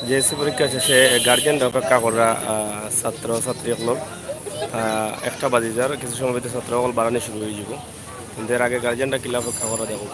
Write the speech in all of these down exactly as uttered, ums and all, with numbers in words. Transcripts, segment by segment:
জেএসসি পরীক্ষা শেষে গার্জিয়ানরা অপেক্ষা করা, আহ, ছাত্র ছাত্রী অকলর, আহ, একটা বাজি যার, কিছু সময় ভিতরে ছাত্র অকল বারানি শুরু অই যাব। কিন্তু এর আগে গার্জিয়ানরা কিলা অপেক্ষা করা দেখো।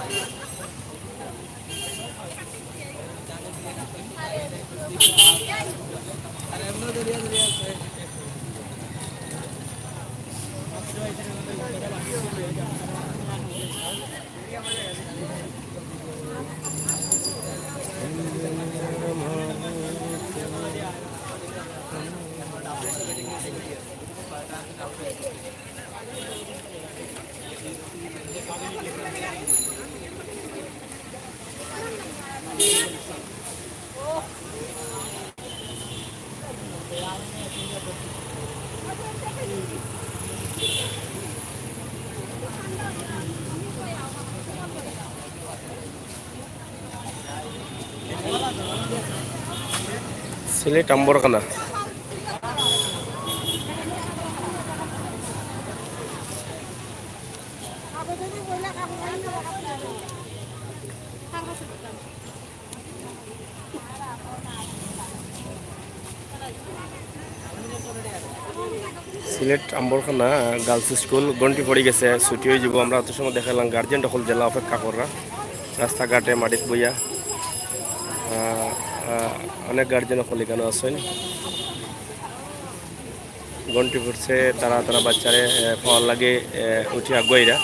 সিলেট আম্বরখানা। সিলেট আম্বরখানা গার্লস স্কুল ঘন্টি পড়ি গেছে, ছুটি অই যাব। আমরা অত সময় দেখাইলাম গার্জিয়ান অকল যেলা অপেক্ষা করা রাস্তাঘাটে মাটিত বইয়া। আহ, আহ, অনেক গার্জিয়ান অকল এখানো আছইন। ঘন্টি পড়ছে, তারা তারা বাচ্চারে, আহ, পাওয়ার লাগি, আহ, উঠি আগুয়াইরা।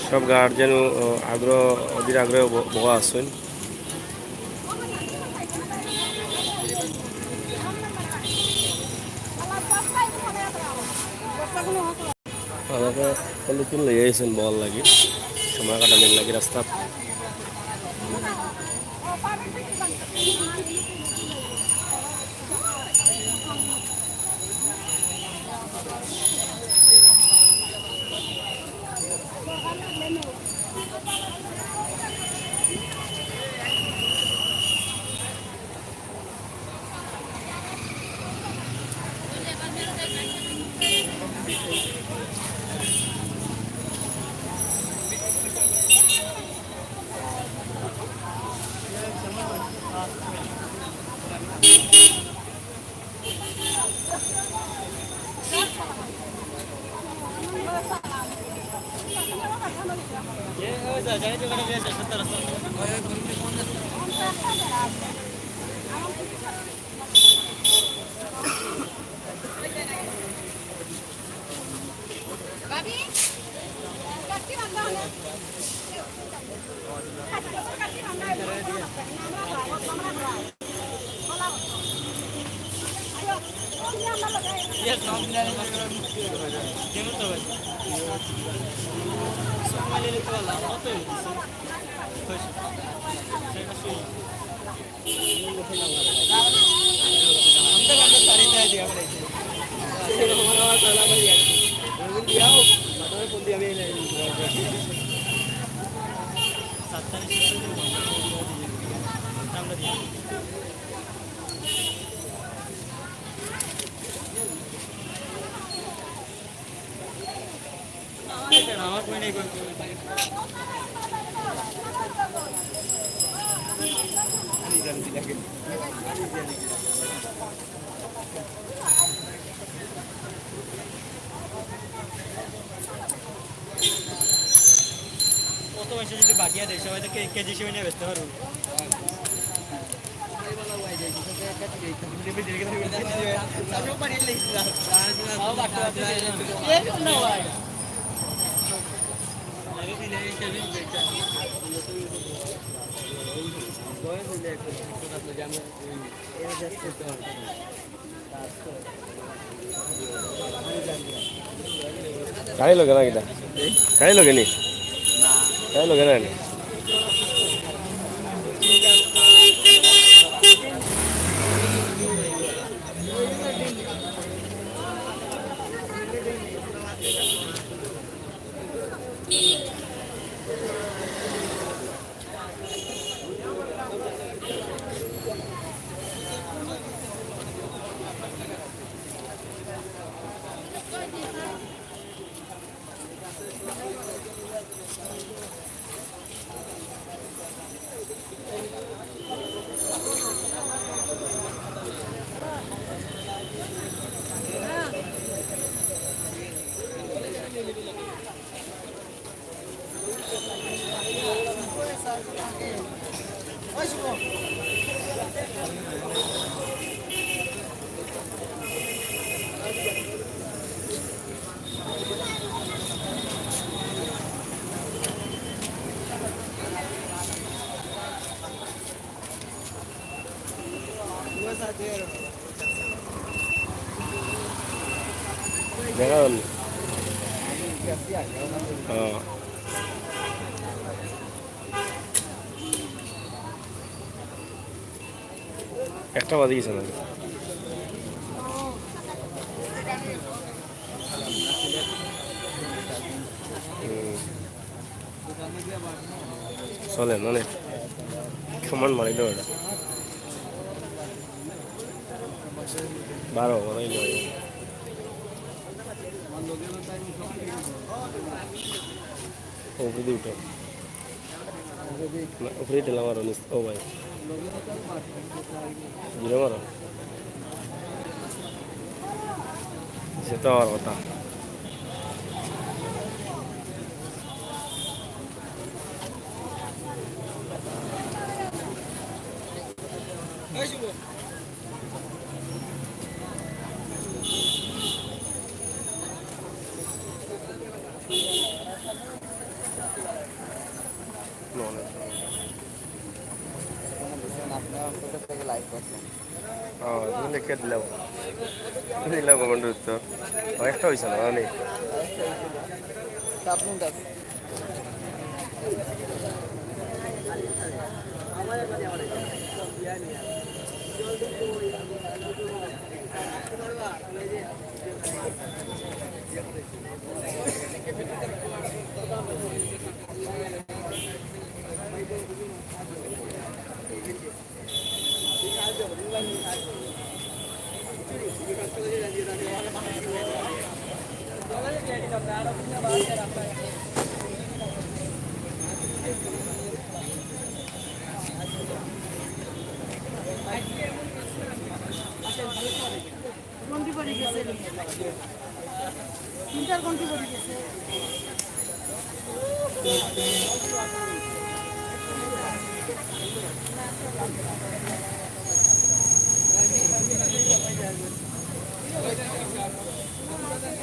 সব গার্জিয়ান, আহ, আগ্রহ, অধীর আগ্রহে ব-, বওয়া আছইন। আমাকে পলিথিন লইয়া আইছইন বওয়ার লাগি, সময় কাটানির লাগি রাস্তাত। কত মাসে যদি বাকিয়া দেয়, সবাই তো কে-, কেজি হিসেবে নিয়ে বেচতে পারবো। গাড়ি লগে না কিতা? গাড়ি লগে নি? গাড়ি লগে না নি? দেখা যায়নি। হ্যাঁ। একটা বাজে গেছে না? হুম। চলে, মানে, কমান্ড মারি দেবো এটা। বারো, বারো, বারো। উপরে দিয়ে উঠো। না, উপরে দিলাম আরো নিচ। ও ভাই। ঘুরে মারো। সে তো আমার কথা। ও, তুমি লিখে দিলাও। দিলাও কমেন্ট উত্তর। ও, একটা হইছে না, মানে। ঘন্টি পড়ে গেছে। তিনটার ঘন্টি পড়ে গেছে।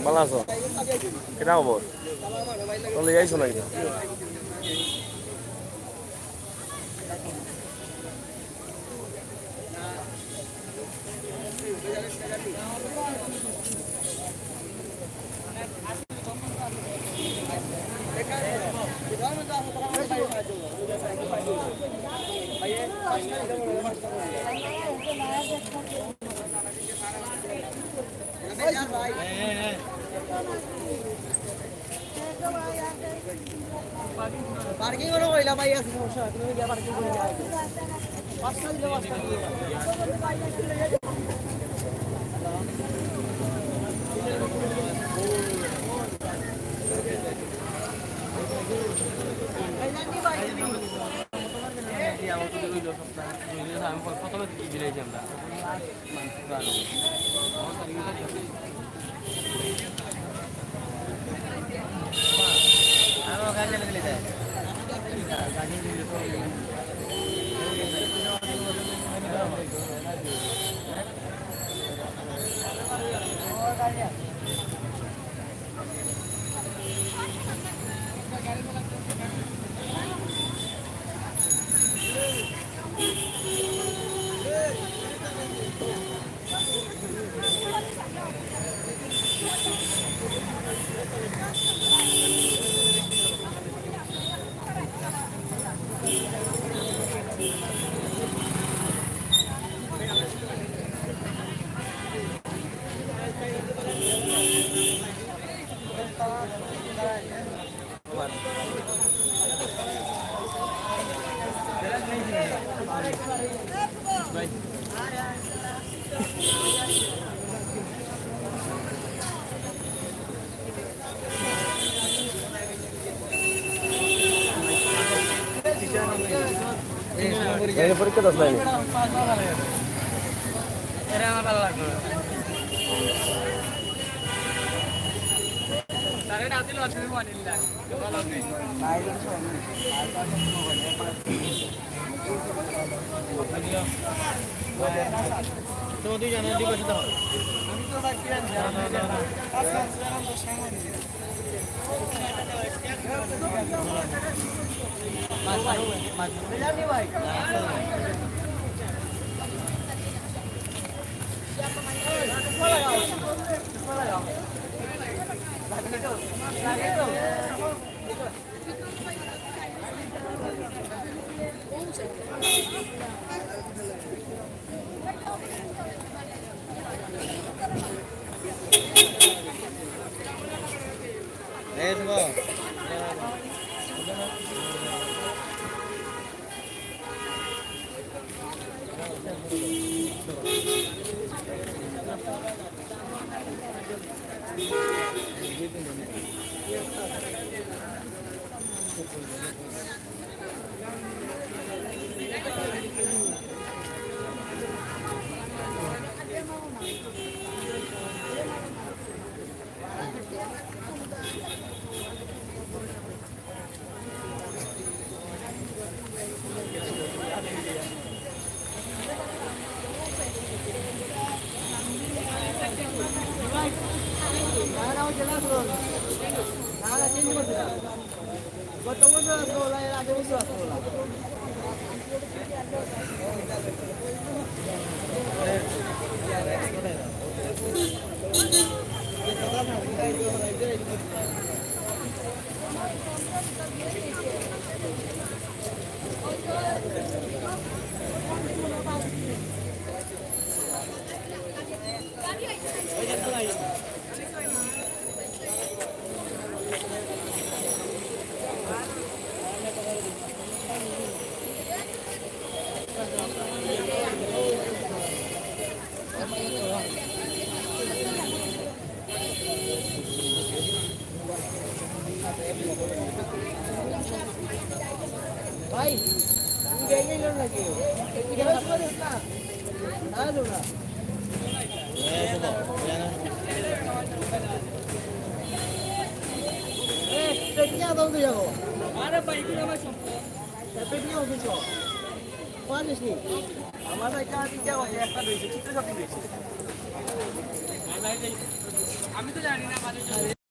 ভালো আছো? কিতা খবর? তো লই আইছো নাকি? পার্কিং ওরা কইলা ভাই আছে, সমস্যা নাই, তুমি গিয়া পার্কিং করে যাও। পাঁচটা দিলে পাঁচটা দিয়ে দাও। আমি প্রথমে দিলাইছি আমরা। পরীক্ষা দশ লাইনে। এটা আমার ভালো লাগলো না। তারে ডাক দিল, আসলে মনে নিলা। তোমার দুইজনের ডিপোজিট দাও। ভাই, তুমি ব্যাগে গেল নাকি? একটু খেলা করিস না। না, না। এ, পেটিয়া দাও তো যাবো। আরে ভাই, এগুলো আমার সম্পদ। এ, পেটিয়া অফিস কর। পারিস নি? আমার ভাই কার দিকে আছে, একটা রয়েছে, চিত্র শপিং রয়েছে। আমি তো জানি না, আমাদের